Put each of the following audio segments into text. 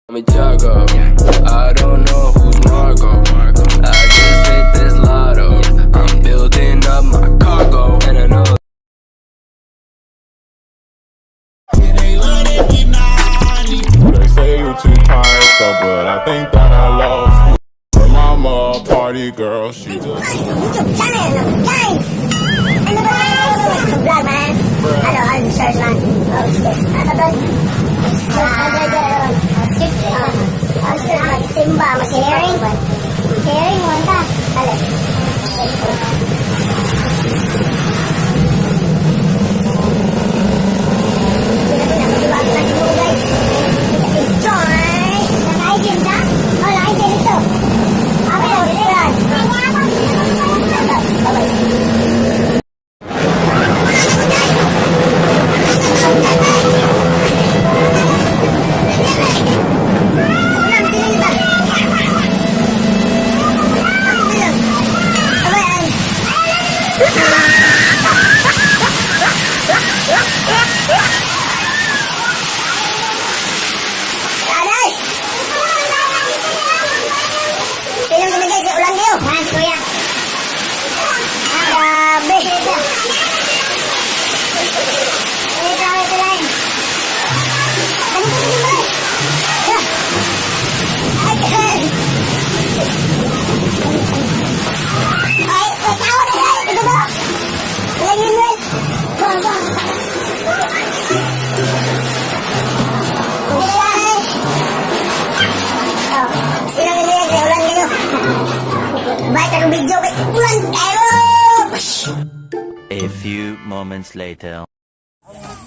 Me Tiago. I don't know who's Margot. I just hit this lotto. I'm building up my cargo, and I know. They say you too tight, though, but I think that I love you. Her mama a party girl, she just YouTube channel, guys! Ano ba guys? Vlog, man. Ano, ano, search man. Oh, excuse. Ano to? Ah, ah, magsimba, mag-sharing. Sharing, wala. Ano? Guys. Enjoy! Naka-item ka? Oh, naka-item ito. Okay, subscribe. Bye-bye. Ulan, sino ba? Sino? Abay, ay. Aray! Sino kami guys? Ulan kayo. Hans, kuya. Grabe. Ito. Ito, ito lang. Ano ba yun ba? Ay, ay, ay, tao na ay, ito ba? Ulan yun, yun. Bang, bang. Ulan. Oh, sino kami guys? Ulan kayo. Bye, karong video. Ulan kayo! A few moments later.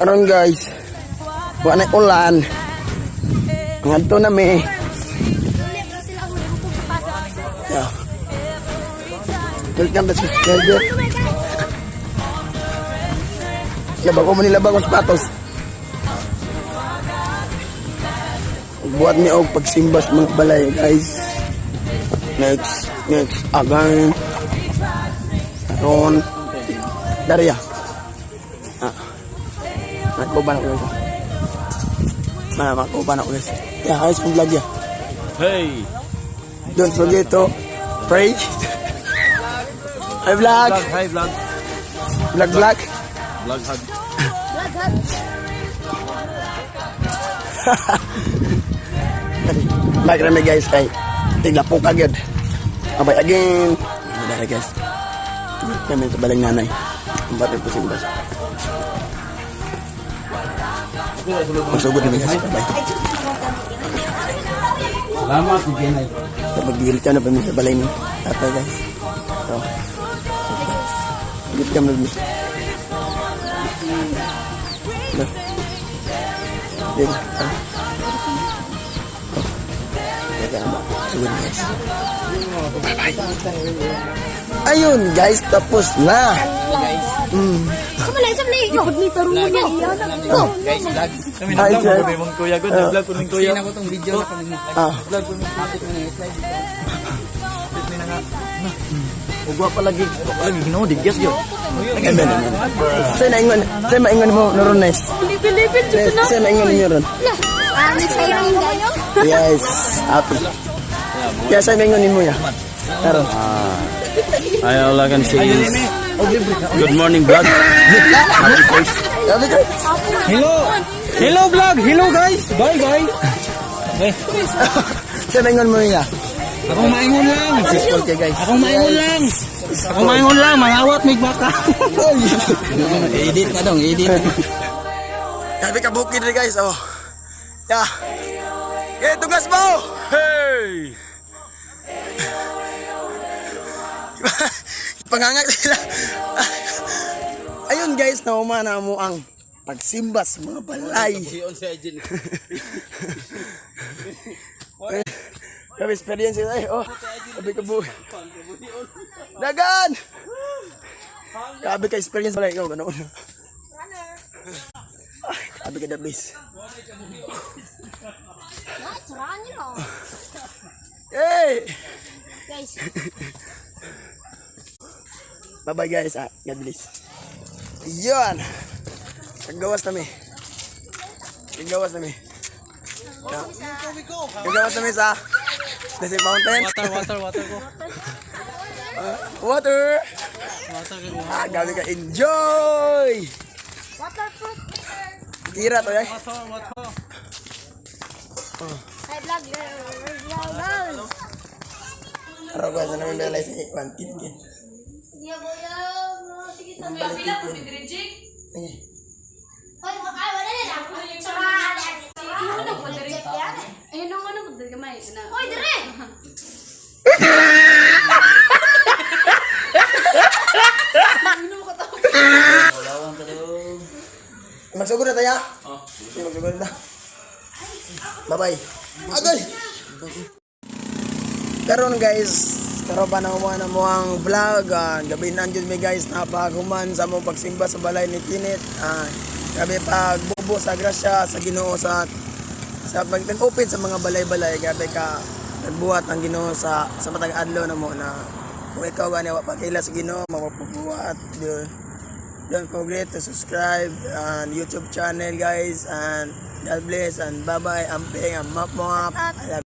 Aron guys, wa na ulan. Ngadto na mi. Yeah. Welcome to subscriber. Labag ko man nila bagong sapatos. Buhat ni og pagsimbas mga balay guys. Next, next, again. Aron. Daria. Ah. Nagkuban ako guys. Mana makuban ako guys. Yeah, ayos kong vlog ya. Hey! Don't forget to pray. Hi vlog. Hi vlog! Vlog vlog. Vlog hug. Like rami guys kay tigla po kagad. Abay again. Dara guys. Kami sa balang nanay. Ang batay po simbas. Magsugod na guys. Bye. Salamat, Jenay. Sa pag-gilit ka na pa mi sa balay ni tatay guys. So, git kami nag. No. Dito. Ah. Oh. Teka na ba? Sugod na guys. Bye-bye. Ayun guys, tapos na. Sumali, sumali. Ipod ni tarong niya. Go. Guys, vlog. Hi, sir. Mong kuya, good. Vlog ko ng kuya. Ah. Vlog ko ng Ugwa pa lagi. Ugwa pa lagi. Ginoo, digyas yun. Amen, amen. Sa naingon, sa maingon mo noron nice. Bilibid Sa maingon ninyo ron. I'm excited guys. Yes, happy. Kaya sa maingon nimo ya. Karon. Ay, all I can say is, good morning, vlog. Happy face. Happy ka. Hello! Hello, vlog! Hello, guys! Bye, guys! Sa maingon mo niya. Akong maingon lang! Successful kay guys. Akong maingon lang! Akong maingon lang! Mayawat, may baka! Edit na dong, edit. Grabe ka bukid rin guys. Oh. Ya. Eh, tugas mo! Hey! Pangangak sila. Ayun guys, nauma na mo ang pagsimbas mga balay. Grabe experience ito eh. Oh, grabe ka bu. Dagan! Grabe ka experience pala ikaw ganoon. Grabe ka the best. Hey! Guys. Bye-bye guys. Ah, God bless. Yan. Naggawas na mi. Naggawas na mi. Nagawas na mi sa Nasi Mountain. Water, water, water ko. Water! Water ko. Ah, gabi ka enjoy! Waterproof. Tira to eh. Water, water. Hi, vlog. Vlog. Araw ko sa namin balay sa ikwan kitkin. Sige, kuya. Sige, May pila po si Dredjik. Sige. Hoy, ay, wala na lang. Tsaka, Ayun na po diri. Ayun na nga na po diri gamay. Na. Hoy, dire! Magsugod na tayo? Oh. Sige, magsugod na. Bye-bye. Agay! Karon guys, karon pa na mo na mo ang vlog. Gabi na jud mi guys na paghuman sa among pagsimba sa balay ni Kinit. Gabi pagbubo sa grasya sa Ginoo sa pag-open sa mga balay-balay, gabi ka nagbuhat ang Ginoo sa matag adlaw na mo na kung ikaw gani wa pagkaila sa Ginoo mapabuhat. Don't forget to subscribe on YouTube channel, guys, and God bless and bye bye. Amping ang map mo. I love